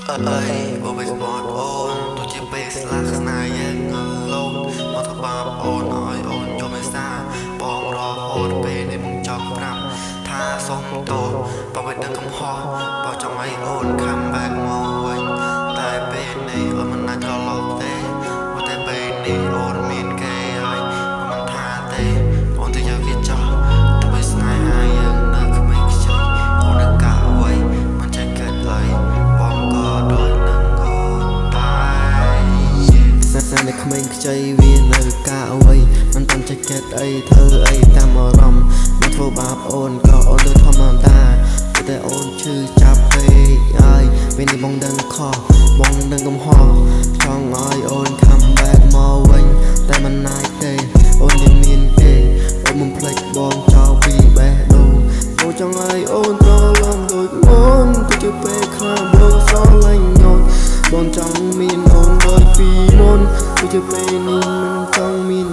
អើយបងបបងអូនទោះជាពេលស្លាកស្នេហ៍យើង alone មកធ្វើបាបអូនឲ្យអូនយំឯសាបងរហូតពេលនេះមកចង់ប្រាប់ថាសុំទោសបងមិនដឹងកំហុសបងចង់ឲ្យអូន come back មកវិញតែពេលនេះអូនមិនអាចត្រឡប់ទេព្រោះតែពេលនេះអូនមានគេហើយបងមិនថាទេអូនទៅយកគេចោះទៅបីស្នេហាយើងនៅក្មេងខ្ចីអូននៅកាអ្វីមិនចេះគិតអីបងក៏ដូចនឹងអូនដែរ ស្នេហ៍នៅក្មេងខ្ចីវានៅកាអ្វីមិនតាន់ចេះគិតអីធ្វើអីតាមអារម្មណ៍មិនធ្វើបាបអូនក៏អូនទៅធម្មតាតែអូនឈឺចាប់ពេកហើយពេលនេះបងដឹងខុសបងដឹងកំហុសចង់ឲ្យអូន come back មកវិញតែមិនអាចទេអូននេះមានគេអូនមិនភ្លេចបងចោលពីបេះដូងបងចង់ឲ្យអូនត្រឡប់ដូចមុនទៅជាពេលខ្លះបងស្រឡាញ់អូនបងចង់មានអូនដូចពីមុនទៅជាពេលនេះមិនចង់មាន